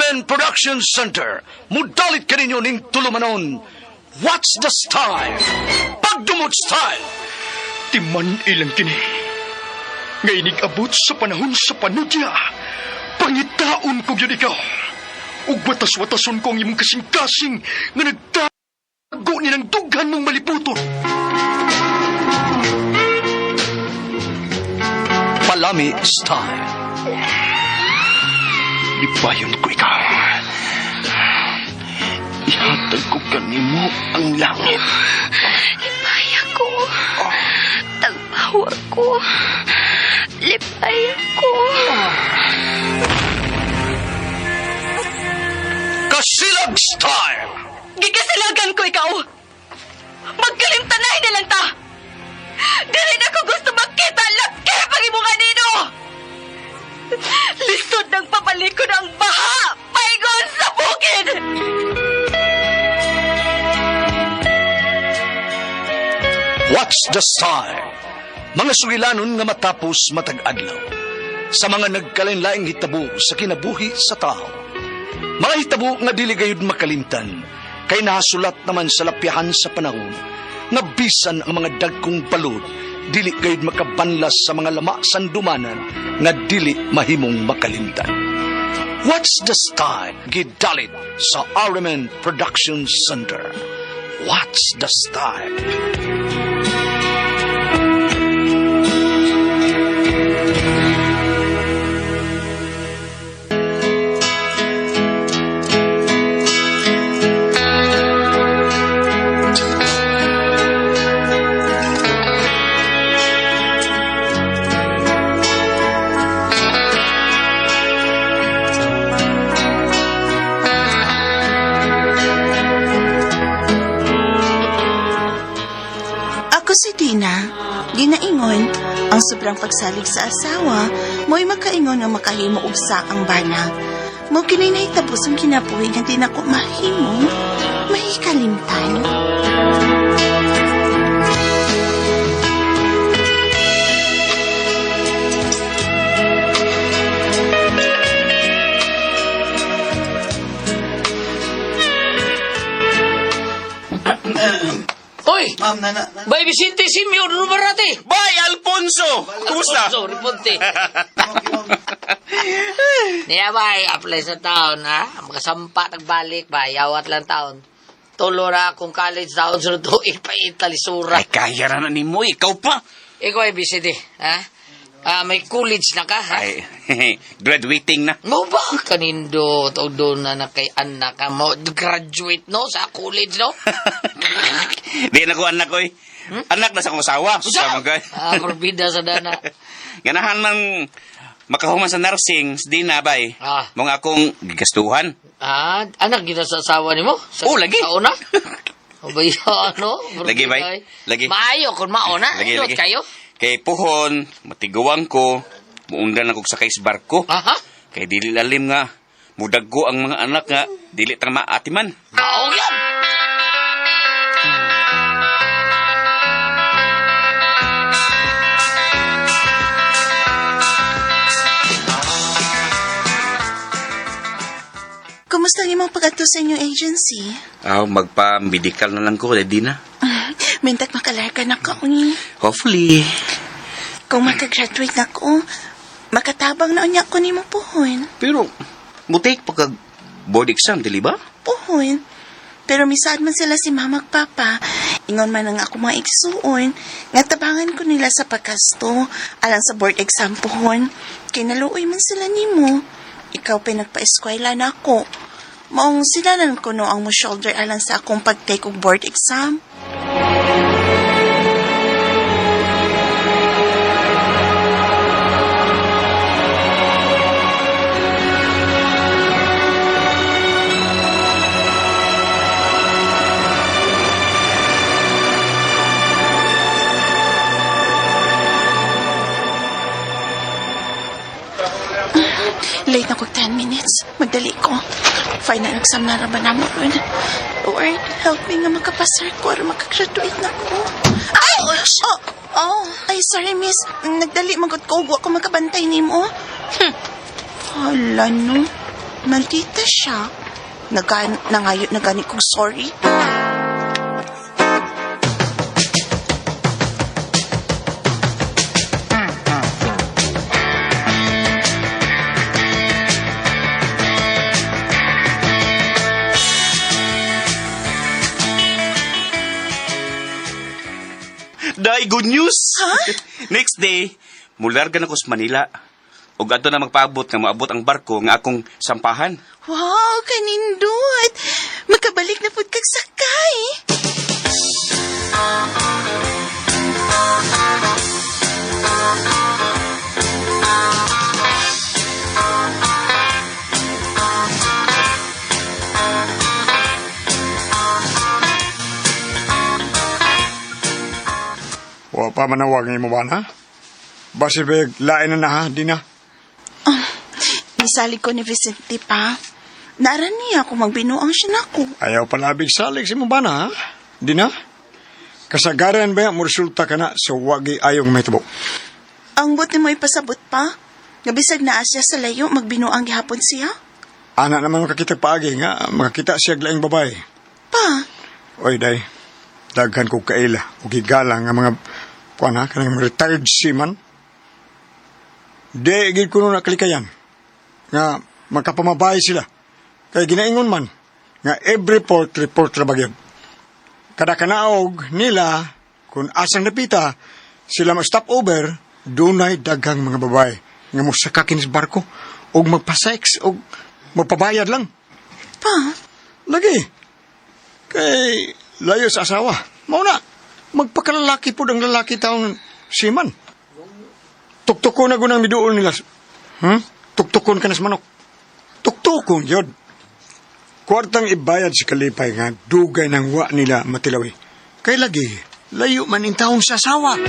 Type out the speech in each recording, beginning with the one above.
RMN Production Center, mudalit kaninyo ning tulumanon. What's the style? Pagdumot style! Timan ilang kini. Nga inig-abot sa panahon sa panudya. Pangitaon ko gyud ikaw. Ug watas-watason ko ang imong kasing-kasing nga nagtago ni ng dughan mong maliputon. Palami style. Lipayon ko ikaw. Ihatag ko kanimo ang langit. Lipay ako. Tagpawa ko. Lipay ako. Kasilag style! Gikasilagan ko ikaw. Magkalimtanay na lang ta. Dili na ko gusto makita laki pag imong anino. Lisod ng pabalikon ang baha. Paingon sa bukid. What's the style? Mga sugilanon nga matapos matag adlaw. Sa mga nagkalain-laing hitabo sa kinabuhi sa tao. Mga hitabo nga dili gayud makalimtan, kay nahasulat naman sa lapyahan sa panahon, nga bisan ang mga dagkong balod, dili gayud makabanlas sa mga lama sandumanan nga dili mahimong makalimtan. What's the style? Gidalit sa RMN Production Center. What's the style? Ako si Dina. Ginaingon, ang sobrang pagsalig sa asawa, mo'y makaingon nga makahimo og sa ang bana. Mo kini nahitabo ang kinabuhi nga di na ko mahimo, mahikalimtan. Oy! Bay Vicente Simeon Rubarate! Bay, Alfonso! Kumusta? Alfonso, Riponte. Niya bay, apply sa taon ha. Makasampa tagbalik bay, awat lang taon. Tulo ra akong college taon sunod tuig pa Italy sura. Ay, kaya ra na ni mo. Ikaw pa. Ikaw ay Vicente, ha? Ah, may college na ka, ha? Ay, graduating na. Mo ba kanindo to doon na na kay anak ka mo graduate no sa college no? Di na ko anak, oy. Anak na sa akong asawa. Usa? Sama kay. Ah, morbida sa dana. Ganahan man makahuman sa nursing, di na, bay. Ah. Mga akong gigastuhan. Ah, anak kita sa asawa nimo? Sa, Oh, lagi. Sa una? O ba yun, ano? Lagi, bay. Lagi. Maayo kung mauna. Lagi, Lagi, lagi. kayo. Kay puhon, matiguang ko, muundan ako sakay sa barko. Aha. Kay dili lalim nga, mudagko ang mga anak nga, dili tang maatiman. Mao yan. Kumusta ang imong pag-adto sa inyong agency? Ah, magpa-medical na lang ko, di na. Mintak makalarga na ka, uni. Hopefully. Kung makagraduate na ko, makatabang na unya ko nimo puhon. Pero, mutik pagka board exam, dili ba? Puhon. Pero misaad man sila si mama ug papa, ingon man ang ako mga igsuon, nga tabangan ko nila sa pagkasto, alang sa board exam puhon. Kay naluoy man sila nimo. Ikaw pa nagpa-eskwela na ako. Maong sila lang kuno ang mo shoulder alang sa akong pag-take og board exam. Late na ko 10 minutes. Magdali ko. Final exam na ra ba na mo ron? Lord, help me nga makapasar ko or makagraduate na ko. Ay! Oh, oh, ay, sorry, miss. Nagdali magod ko. Wa ko makabantay nimo. Hala, no. Maldita siya. Nangayo na gani kong sorry. Day, good news! Next day, mularga na ko sa Manila. Ug adto na magpaabot nga maabot ang barko nga akong sampahan. Wow, kanindot! Makabalik na pud kag sakay. Wa pa manawag ni mo ba na? Basi beg, lain na na ha, di na. Misalig ko ni Vicente pa. Naran niya kung magbinuang siya nako. Ayaw palabig salig si mo ba na ha? Di na? Kasagaran ba mo resulta ka na sa wagi ayong may tubo. Ang buti mo ipasabot pa. Nga bisag naa siya sa layo, magbinuang gihapon siya. Ana naman makakita paagi nga, makakita siya laing babae. Pa, Oy, day, daghan ko kaila o gigala nga mga, kuan ha, kanang retired seaman. Di, gid ko na kalikayan nga makapamabay sila. Kay ginaingon man, nga every port report ra ba gyud. Kada kanaog nila, kung asang napita, sila ma-stop over, dunay daghang mga babae nga mosakakin sa barko og magpa-sex og magpabayad lang. pa, Lagi. Kay layo sa asawa. Mao na. Magpakalalaki po ang lalaki taong seaman. Tuktukon na gunang miduol nila. Tuktukon ka na sa manok. Tuktukon yun. Kwartang ibayad si Kalipay nga dugay ng wa nila matilawi. Kay lagi, layo man in taong sa asawa.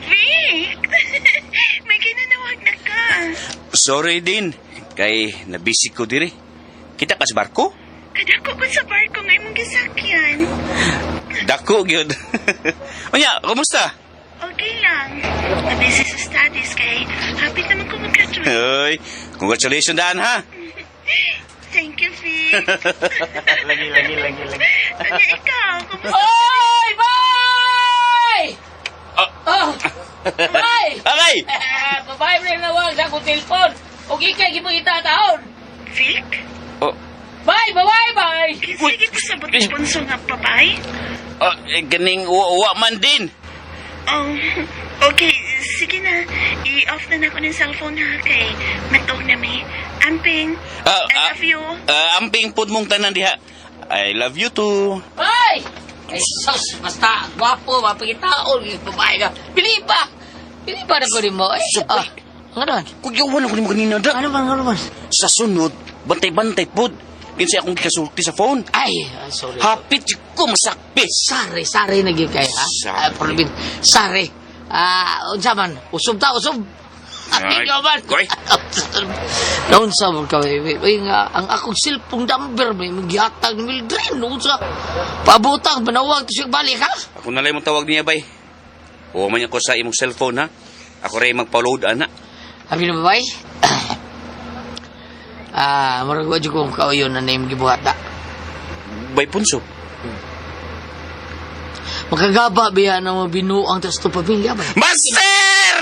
Vic! May kinanawag na ka. Sorry din, kay nabisi ko diri. Kita ka sa barko? Kadako ko sa barko nga imong gisakyan. Dako gyud. Unya, kumusta? Okay lang. Nabisi sa studies kay hapit naman ko mag-graduate. Oy, congratulations daan ha. Thank you, Vic. Lagi lagi lagi lagi. Kanya ikaw, kumusta? Oy! Bye! Oh! Bye! Okay. Babae mo rin nawag sa akong telepon. O ikay gipangita taon. Vic? Oh, Bye! Bye! Bye! Sige ko sa bunso nga babay. oh, eh, ganing uwa man din. Oh, okay. Sige na. I-off na na ako ng cellphone ha kay matog na mi. Amping. I love you. Amping pud mong tanan diha. I love you too. Bye! Ay, sus! Basta, gwapo, mapangitaon. Babae ka. Bili pa! Bili pa na ko rin mo. Eh, Supay. ano man? Kung yawan ako nimo kanina da. Ano man, ano man? Sa sunod, bantay-bantay pud. Kinsa akong gikasulti sa phone. Ay, sorry. Hapit jud ko masakpi. Sare, sare na gyud kay ha. Sare. Ah, Probin, sare. Unsa man? Usog ta, usog. Ay, Ay, man. koy. Naunsa man ka, uy, uy, nga, ang akong cellphone number may magihatag ni Mildred. Naunsa. Paabutang, manawag to siya balik ha. Ako na lang mong tawag niya bay. Huwag man ako sa imong cellphone ha. Ako rin magpa-load ana. Abi na babay? Murag wa jud kong kauyon na name gibuhat na. Bay punso. Makagaba biya na mo binuang tas to pamilya ba? Master!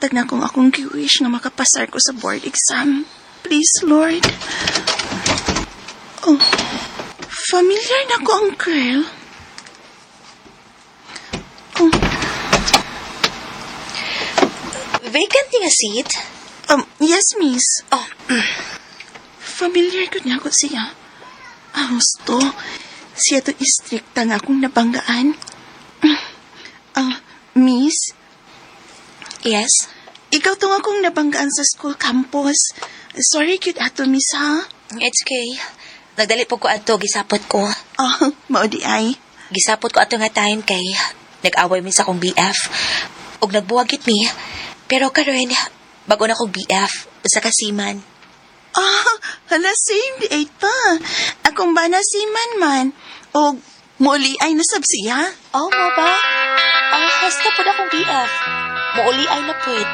Ihatag na kong akong giwish nga makapasar ko sa board exam. Please, Lord. Oh, familiar na ko ang girl. Oh, Vacant nga seat? Yes, miss. Oh, Familiar ko niya ko siya. Ah, husto. Siya to istrikta nga akong nabanggaan. Ah, miss, yes? Ikaw to nga akong nabanggaan sa school campus. Sorry, cute ato, miss, ha? It's okay. Nagdali po ko ato, gisapot ko. Oh, mao di ay. Gisapot ko ato nga time kay nag-away mi sa akong BF. Ug nagbuwagit mi. Pero karon bago na kong BF sa kasiman. Ah, hala, same di ay pa. Akong bana si Man man. O, muli ay nasab siya. Oh, mo ba? Ah, hasta po na akong BF. Muuli ay na puwit.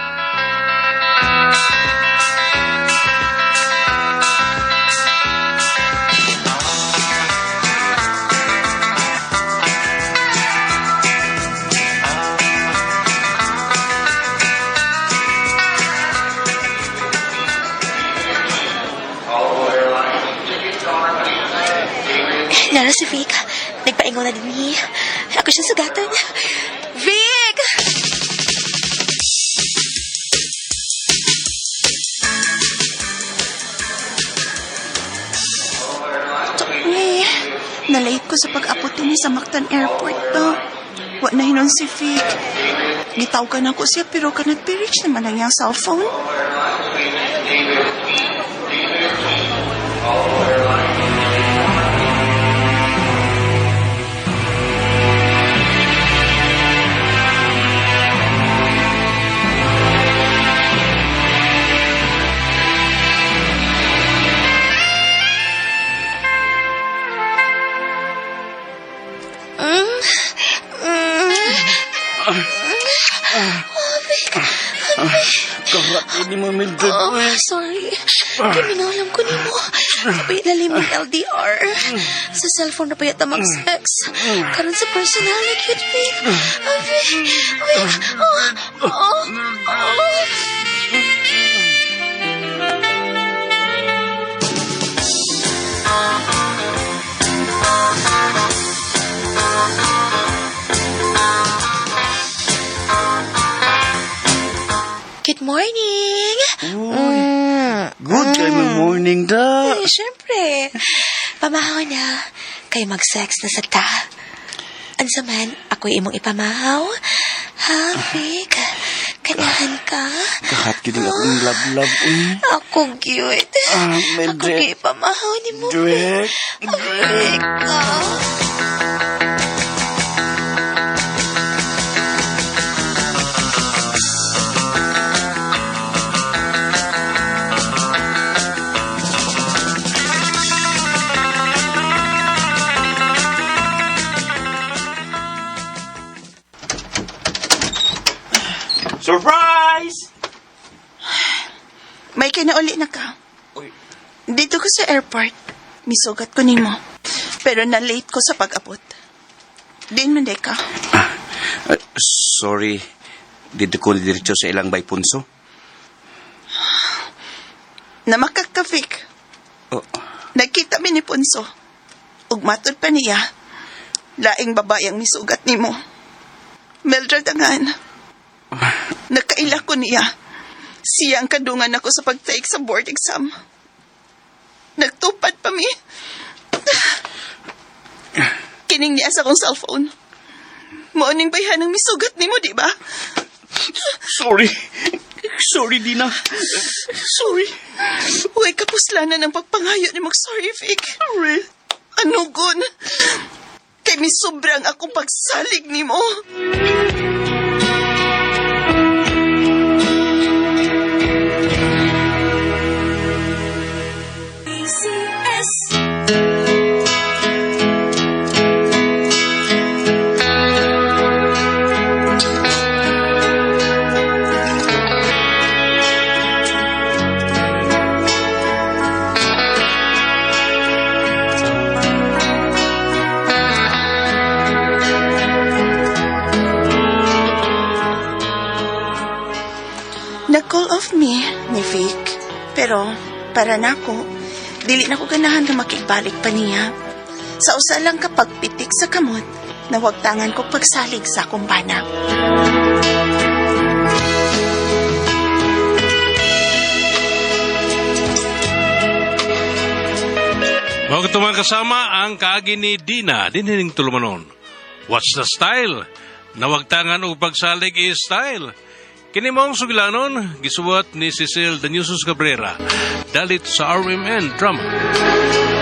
Nara si Vic. Nagpaingon na din ni. Ako siya sugatan. Vic! Eh, nalate ko sa pag-abot din sa Mactan Airport to. Wa na hinon si Vic. Gitawgan ako siya pero kanat reach naman ang iyang cellphone. Karat ini mo, Mildred. Oh, sorry. Kay minalam ko nimo. Sabay lalim ng LDR. Sa cellphone na pa yata mag-sex. Karon sa personal na cute, Vic. Oh, Vic. Vic. Oh, oh, oh. Good morning! Uy, good kay morning da. Ay, syempre. Pamahaw na. Kay mag-sex na sa ta. Ansa man, ako'y imong ipamahaw. Ha, Vic? Kanahan ka? Kahat gid ang akong love-love. Uy. Ako cute. Ah, Ako Mildred. gyud ipamahaw ni mo. Drek. Vic. Ah. Surprise! May kinauli na ka. Uy. Dito ko sa airport. Misugat ko nimo. Pero na-late ko sa pag-abot. Din man ka. Ah, sorry. Dito ko diretso sa ilang bay punso. Namakakafik. Oh, Nagkita mi ni Ponso. Ug matod pa niya. Laing babae ang misugat nimo. Mildred angan. Nakaila ko niya. Siya ang kadungan ako sa pag-take sa board exam. Nagtupad pa mi. Kining niya sa akong cellphone. Mooning bayhan ang misugat nimo, di ba? Sorry. Sorry, Dina. Sorry. Huwag kapuslanan ang pagpangayo ni Mag-sorry, Vic. Sorry. Ano gun? Kay mi sobrang akong pagsalig ni mo. Nag-call off mi ni Vic. Pero para nako, dili na ko ganahan nga makigbalik pa niya. Sa usa lang kapag pitik sa kamot, nawagtangan ko pagsalig sa akong bana. Mao kato, mga kasama, ang kaagi ni Dina, dinhining tulumanon. What's the style? Nawagtangan og pagsalig is style. Kini maong sugilanon, gisuwat ni Cecil Danusus Cabrera. Dalit sa RMN Drama.